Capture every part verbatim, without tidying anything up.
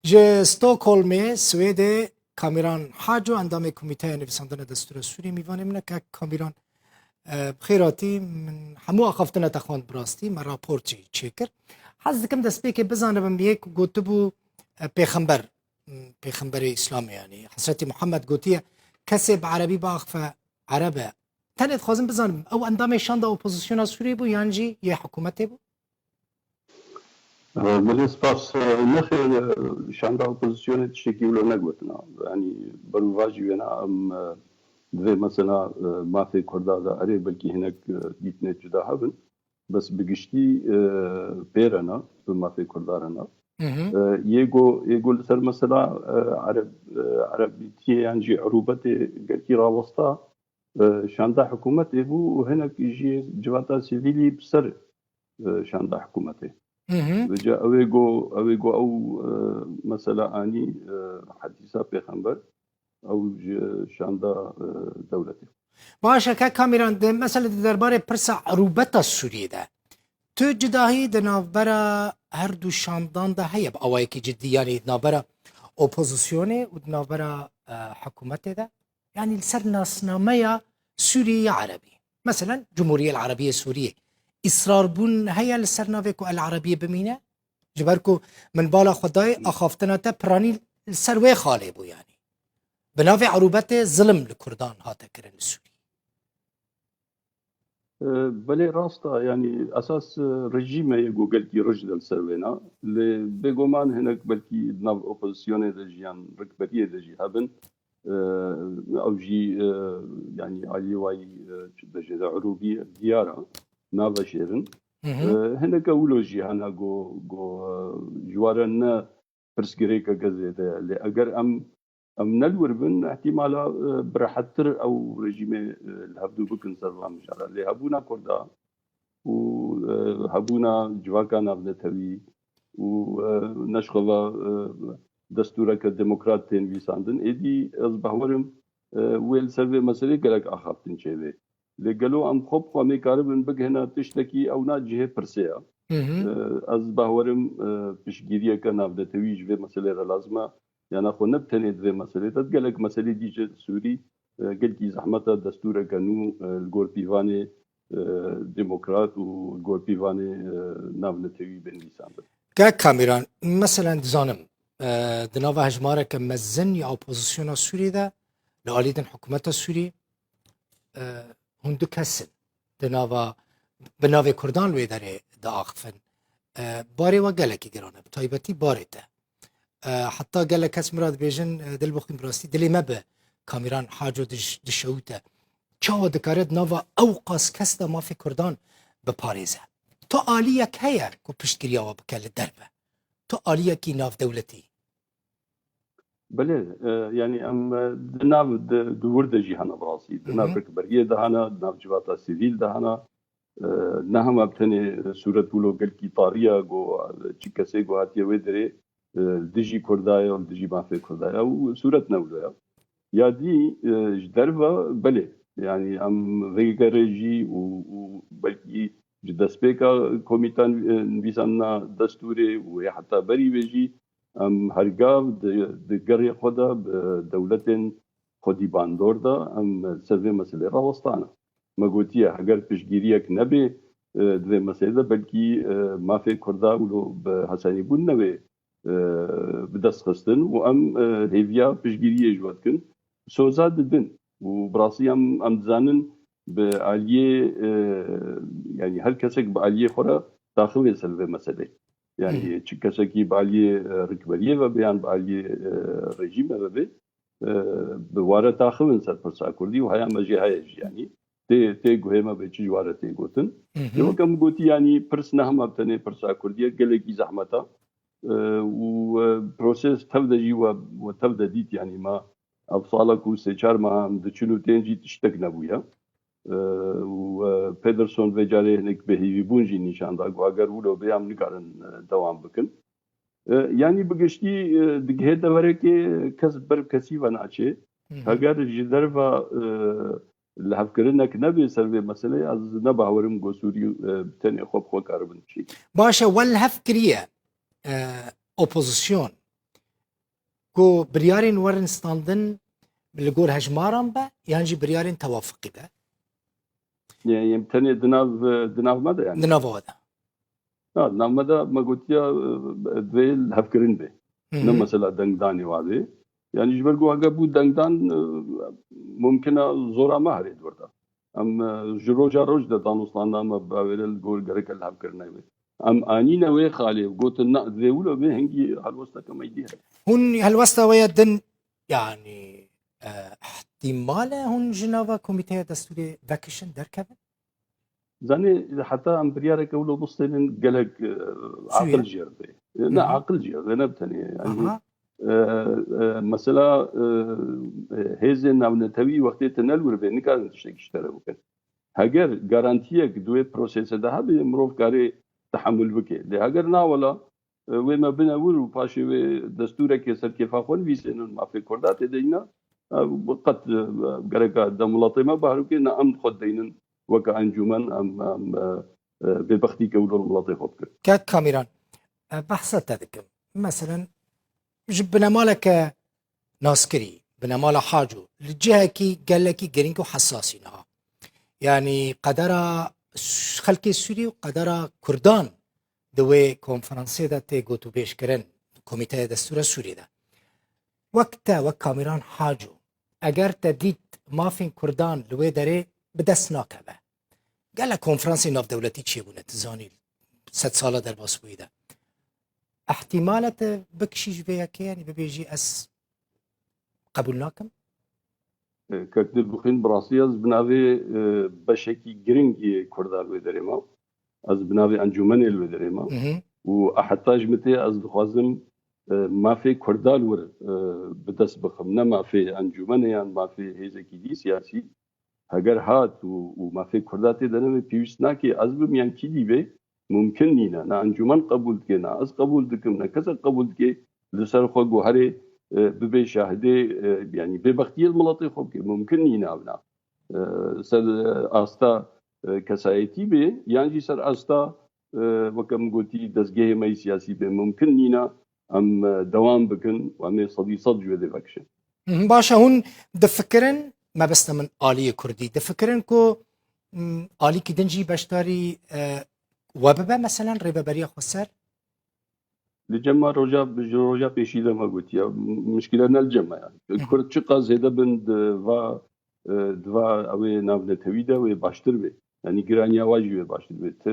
Ji Stockholmê, Swêdê, Kamîran Haco, endamê Komîteya Nivîsandina Destûra Sûriyê, mîvanê min e. Kek Kamîran, e, bi xêr hatî. Min hemû axaftina te xwend bi rastî, me raport jî çêkir. Hez dikim destpêkê bizanibim yê ku gotibû, e, pêxember, m, pêxemberê Îslamê, yanî Hezretî Muhammed gotiye, kesê bi erebî biaxife ereb e. Tenê dixwazim bizanim, ew endamê şanda opozisyona Sûriyê bû yan jî yê hikûmetê bû? Belê, spas. Nexêr, şanda opozisyonê tiştekî wilo negotina. Yanî, berovajî wêna em, e, di vê mesela, e, mafê Kurda de erê belkî hinek, e, dîtinê cuda hebin. Bes bi giştî, e, pê re ne, bi mafê Kurda re ne. Hı hı. E, yê go, yê go li ser mesela, e, Ereb, e, Erebîtiyê yan jî erûbetê gelkî rawesta, e, şanda hikûmetê bû û hinek jî civata sivîlî bi ser, e, şanda hikûmetê. Hı hı. Vêca ew ê go, ew ê go ew, e, mesela anî, e, hedîsa pêxember, ew ji şanda, e, dewletê. Baş e, kek Kamîran, di, mesela di derbarê pirsa erûbeta Sûriyê de, tu cudahî di navbera her du şandan de heye bi awayekî cidî, yanî di navbera opozisyonê û di navbera, e, hikûmetê de? Yanî li ser nasnameya Sûriyê ya Erebî. Meselen, Cumhuriyê El Erebiyê Sûriyê. Israrbûn heye li ser navê ku El Erebiyê bimîne? Ji ber ku min bala xwe dayê, axaftina te piranî li ser wê xalê bû yanî. Bi navê erûbetê zilim li Kurdan hate kirin li Sûriyê. E, belê rast e, yanî esas, e, rejîm heye ku gelkî rij de li ser wêna. Lê bêguman hinek belkî di nav opozisyonê de jî yan rikberiyê de jî hebin. E, ew jî, e, yanî aliyê wayî, e, çi dibêje de erûbî diyar e, naveşêrin. Hı hı. E, hineke wilo jî hene ku, ku, e, ji ware ne pirsgirêkeke zêde ye. Lê eger em, em ne li wir bin, îhtîmala, e, bi rehettir ew rejîmê, e, li hevdû bikin ser van mijara. Lê hebûna Kurda û, e, hebûna civaka navnetewî û, e, neşxeva, e, destûreke demokrat tên nivîsandin, êdî ez behwerim, e, wê li ser vê meselê gelek axaftin çêbê. Lê gelo em xwe bi xwe em ê karibin bigihine tiştekî, ewna cihê pirsê ye. Hı hı. E, ez bawerim, e, piştgiriyeke navnetewî ji vê meselê re lazim e. Yana xwe ne bi tenê di vê meselê de, di gelek meselê dî ji Sûrî, e, gelkî zehmet e destûreke nû, e, li gor pîvanê, e, demokrat û li gor pîvanê, e, navnetewî bên nivîsandin. Kek Kamîran, meselen dizanim, e, di nava hejmareke mezin ya opozisyona Sûrî de, li alî din hikûmeta Sûrî, e, hûn du kes in di nava, bi navê Kurdan li wê derê diaxifin. E, barê we gelekî giran e, bi taybetî barê te. E, heta gelek kes min re dibêjin, e, dil bixwîn bi rastî dilê me bi Kamîran Haco diş-, dişewite. Çawa dikare di nava ew qas kes de mafê Kurdan biparêze? Tu aliyek heye ku piştgiriya we bike li derve? Tu aliyekî navdewletî? Belê, e, yanî em, e, di nav, di, di wir de jî hene bi rastî. Di nav Hı hı. rikberiyê de hene, di nav civata sivîl de hene. E, ne hema bi tenê sûret wilo gelkî tarî ye, ku, e, çi kesê ku hatiye wê derê, e, li dijî Kurda ye, li dijî mafê Kurda ye û sûret ne wilo ye. Ya dî, e, ji derve belê. Yanî em vêgerê jî û, û belkî ji destpêka komîta, e, nivîsandina destûrê û yê heta berî wê jî em hergav di, di gerê xwe de bi dewletên xwedî bandor de em ser vê meselê rawestane. Me gotiye, heger piştgiriyek nebê, e, di vê meselê de belkî, e, mafê Kurda wilo bi hesenîbûn newê, e, bi dest xistin û em, e, hêviya piştgiriyê ji we dikin. Soza didin û bi rastî em, em dizanin bi aliyê, e, yanî her kesek bi aliyê xwe re daxivê ser vê meselê. Yanî Hı. çi kesekî bi aliyê, e, rikberiyê ve bê yan bi aliyê, e, rejîme ve bê, e, bi ware taxivin ser pirsa Kurdî û heya me jê heye jî, yanî tê, tê guhê me bê çi ji ware tê gotin. Hı hı. Lê weke min gotî, yanî pirs ne hema bi tenê pirsa Kurdî ye, gelekî zehmet e, e, û, e, proses tev de jî we, we tev de dît, yanî me ev sala ku sê çar meha em diçin û tên jî tiştek nebûye. E, û, e, Pederson vê carê hinek bêhêvîbûn jî nîşan da ku eger wilo bê em nikarin, e, dewam bikin. E, yanî bi giştî, e, digihê deverekê kes ber kesî ve naçê. Hı hı. Heger ji derve, e, lihevkirinek nebê ser vê meseleyê, ez ne bawerim ku Sûrî, e, bi tenê xwe bi xwe karibin çêkî. Baş e, we li hev kiriye, e, opozisyon, ku biryarên werin standin li gor hejmaran be yan jî biryarên tewafiqî be? Yê, yê tenê di nav, di nav me de yani. Di nava we de. Na, di nav me de me gotiya, e, divê lihevkirin be. Hı hı. Ne mesela dengdanê wa be. Yani ji ber ku heke bû dengdan, e, mumkin e zora me herê di wir de. Em, e, ji roja roj de danûstanda me bawêre li gor gereke lihevkirinê be. Em anîne wê xalê, gotin na, divê wilo be, hingî helwesteke me dî heye. Hûn helwesta we ya din, yani, e, ihtimal e hûn ji nava komîteya destûrê vekişin, derkevin? Zanî, heta em biryareke wilo bistênin gelek, e, aqil jê re bê. Ne, aqil jê re bê, ne bi tenê. Yani, e, e, mesela, e, e, hêzên navnetewî wextê tu ne li wir bê, nikarin tiştekî ji te re bikin. Heger garantiyek di wê prosesê de hebe, mirov karê tehemul bike. Lê heger na wela, e, wê me bine wir û paşê wê destûrekê ser kêfa xwe nivîsênin, mafê Kurda tê de yîna, e, qet, e, gereka dem welatê me bahr bike, ne em xwe deynin weke encûmen, em, em, e, e, bêbextî ke wilo li welatê xwe bikir. Kak Kamîran, e, behsa te dikim. Meselen, ji binemaleke naskirî, binemala Haco, li cihekî gelekî girîng û hesasî niha. Yanî qedera s-, xelkê Sûrî û qedera Kurdan di wê konferansê de tê gotûbêjkirin, Komîteya Destûra Sûrî de. Wek te, wek Kamîran Haco, eger te dît mafên Kurdan li wê derê bi dest nakeve, gelek konferansê navdewletî çêbûne, tu zanî, sedsala derbasbûyî de. Îhtîmal e tu bikişî ji vê yekê, yanî bibêjî ez qebûl nakim? E, kek Dilbixîn, bi rastî ez bi navê, e, beşekî giring yê Kurda li wê derê me. Ez bi navê encûmenê li wê derê me. Mhm. Û heta ji min tê ez dixwazim, e, mafê Kurda li wir, e, bi dest bixim. Ne mafê encûmenê yan mafê hêzekî dî siyasî. Heger hat û, û mafê Kurda tê de nebe, pêwîst nake ez bim yan kî dî be, mumkin nîne. Ne encûmen qebûl dike, ne ez qebûl dikim, ne kesek qebûl dike li ser xwe guherê, e, bibe şahidê, e, yanî bêbextiyê li miletê xwe bike. Mumkin nîne evna. E, ser, e, asta, e, kesayetî be, yan jî ser asta, e, weke min gotî, dezgehê me yî siyasî be. Mumkin nîne em, e, dewam bikin û em ê sedî sed ji wê dê vekişin. Mhm, baş e, hûn difikirin, mebesta min aliyê Kurdî, difikirin ku, m, alîkî din jî beşdarî, e, we bibe, meselen, Rêveberiya Xweser? Li cem me roja, ji roja pêşî de me gotiye, m-, mişkîle ne li cem me yani. Mhm. Kurd çiqas zêde bin di va, e, di va ew ê navnetewî de wê baştir be. Yani giraniya wa jî wê baştir be. Ti,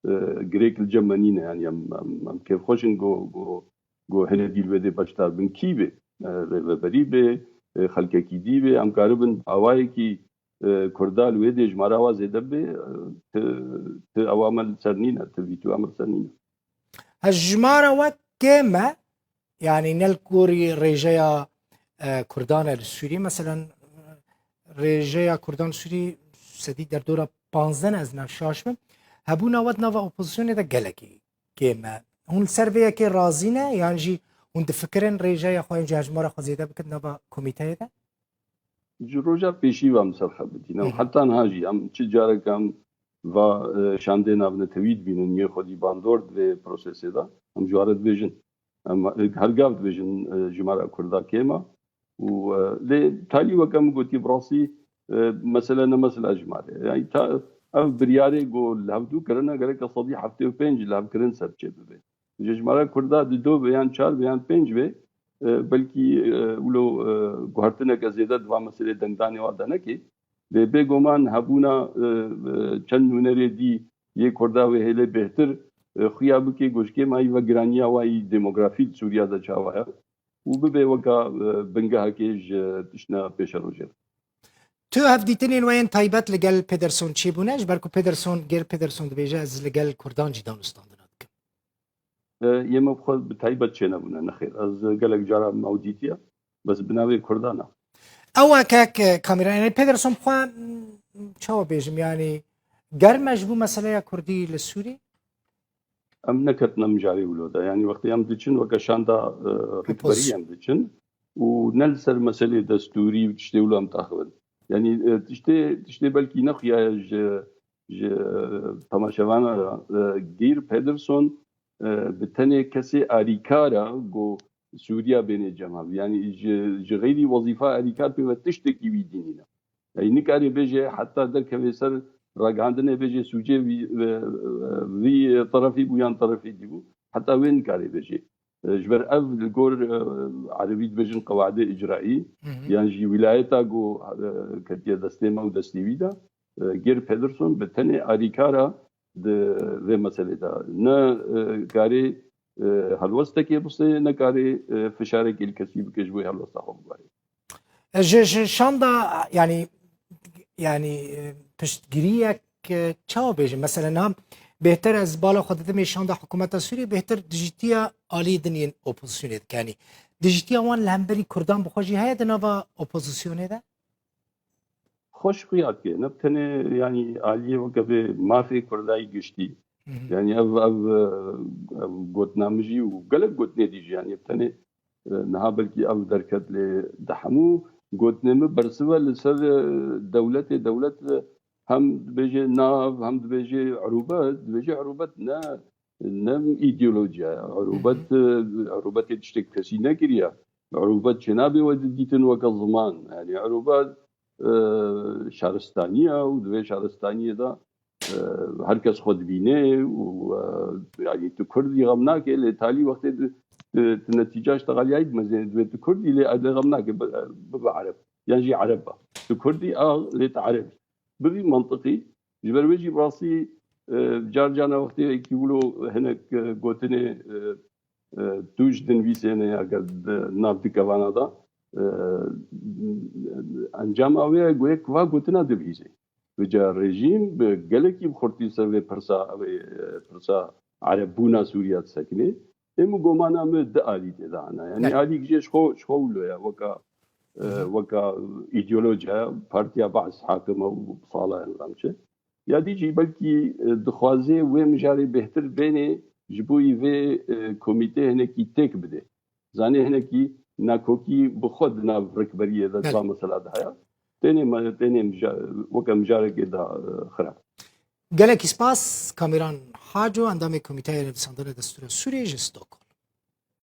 e, girêk li cem me nîne, yani em, em, em kêfxweş in ku, ku, ku hinekî li wê dê beşdar bin. Kî be, e, rêveberî be, e, xelkekî dî be, em karibin awayekî, e, Kurda li wê dê ji me re awa zêde be, e, ti, ti ewa me li ser nîne, ti vîtoya me li ser nîne. Ha, ji me re wek kêm e, yanî ne li gorî rêjeya, e, Kurdan e li Sûriyê. Meselen, rêjeya Kurdan li Sûriyê sedî derdora panzdeh ne, ez nav şaş bim. Hebûna we di nava opozisyonê de gelekî kêm e. Hûn li ser vê yekê razî ne, yan jî hûn difikirin rêjeya xwe yan jî hejmara xwe zêde bikin nava komîteyê de? Ji roja pêşî ve em ser xebitîne. Hı hı. Heta niha jî em çi careke em va, e, şandê navnetewî dibînin, yê xwedî bandor di vê prosesê de. Em ji ware dibêjin. Em, e, her gav dibêjin, e, jimara Kurda kêm e. Û, e, lê talî weke min gotî, bi rastî, e, mesele ne mesela jimare. Yani ta ev biryarê ku li hevdû kirine gereke sedî heftê û pênc lihevkirin ser çê bibe. Ji jimara Kurda di do be yan çar be yan pênc be, e, belkî, e, wilo, e, guhertineke zêde di va meselê dengdanê wa de neke. Lê bêguman hebûna, e, e, çend nûnerê dî yê Kurda wê hêlê bêhtir, e, xuya bike ku ji kêmayî ve giraniya wa yî demografî li Sûriya de çawa ye û bibe weka, e, bingehekê ji tiştine pêşerojê re. Tu hevdîtinên we yên taybet li gel Pederson çêbûne? Ji ber ku Pederson, Geir Pederson dibêje, ez li gel Kurdan jî danûstandina dikim. E, yê me bi xwe bi taybet çênebûne, nexêr. Ez gelek cara me ew dîtiye, bes bi navê Kurdan e. Ew e kek, e, Kamîran, yanî Pederson bi xwe, m, çawa bêjim, yanî germ e ji bo meseleya Kurdî li Sûrî? Em neketine mijarê wilo de. Yanî wextê em diçin weke şanda, e, rikberî em diçin û ne li ser meselê destûrî û tiştê wilo em taxivin. Yanî, e, tiştê, tiştê belkî nexuyaye ji, ji, e, temaşevana re, e, Geir Pederson, e, bi tenê kesê alîkar e ku Sûriya bêne cem hev. Yanî ji, ji xeyrî wezîfa alîkar pê ve tiştekî wî dî nîne. Yanî nikarê bêje heta derkeve ser ragihandinê bêje sûcê vî, vî terefî bû yan terefê dî bû. Heta wê nikarê bêje. E, ji ber ev li gor, e, erebî dibêjin qewaidê icraî, Hı hı. yan jî wîlayeta ku, e, ketiye destê me û destê wî de, e, Geir Pedersen bi tenê alîkara di vê meselê de. Ne, e, karê, e, helwestekê bistê, ne karê, e, fişarekê li kesî bike ji bo helwesta xwe bibarê. E, ji, ji şanda, yani, yani, e, piştgiriyek, e, çawa bêjin? Mesela, niha bêhtir ez bala xwe didimê şanda hikûmeta Sûriyê, bêhtir dijîtiya alî din yên opozisyonê dike. Yanî, dijîtiya wan li hemberî Kurdan bi xwe jî heye di nava opozisyonê de? Xweş xuya dike. Ne bi tenê, yanî, aliyê weke vê mafê Kurdayî giştî. Hı hı. Yanî, ev, ev, ev gotina min jî û gelek gotinê dî jî, yanî, bi tenê, e, niha belkî ev derket lê di hemû gotinê min bersive li ser, e, dewletê, dewlet, e, hem dibêje nav, hem dibêje erûbet, dibêje erûbet ne, ne îdeolojiya ye. Erûbet, Hı hı. e, erûbetê tiştek kesî nekiriye. Erûbet çênabe we didîtin weke ziman. Yanî erûbet, e, şaristaniye û di vê şaristaniyê de, e, her kes xwe dibîne û, e, yanî tu Kurdî xem nake, lê talî wextê tu, tu, tu netîca ji texeliyayî dimezêne, divê tu Kurdî lê, lê xem nake, bi, bibe Ereb. Yan jî Ereb be. Tu Kurdî a lê tu Ereb î. Bibî mantiqî. Ji ber wê jî bi rastî, e, car carna wextê wekî wilo hinek, e, gotinê, e, e, tu ji dinivîsê ne ya ke di nav di kevana de, e, encama wê ye ku yek va gotina dibihîze. Vêca rejîm bi gelekî bi xurtî ser vê pirsa, vê, e, pirsa erebbûna Sûriya disekine. Ê min gomana min di alî tê de hene. Yanî Ne. alî jê ji xwe, ji xwe wilo ye, weka, e, Hı hı. weka îdeolojiya partiya Baas hakim e û sala ye nizam çi. Ya dî jî belkî, e, dixwaze wê mijarê bêhtir bênê ji bo yî vê, e, komîtê hinekî têk bide. Zanê hinekî nakokî bi xwe di nav rikberiyê de Belê. va mesela de heye. Tênê me, tênê mija-, weke mijarekê da, e, xirab. Gelekî spas Kamîran Haco, endamê Komîteya Nivîsandina Destûra Sûriyê ji Stockholm.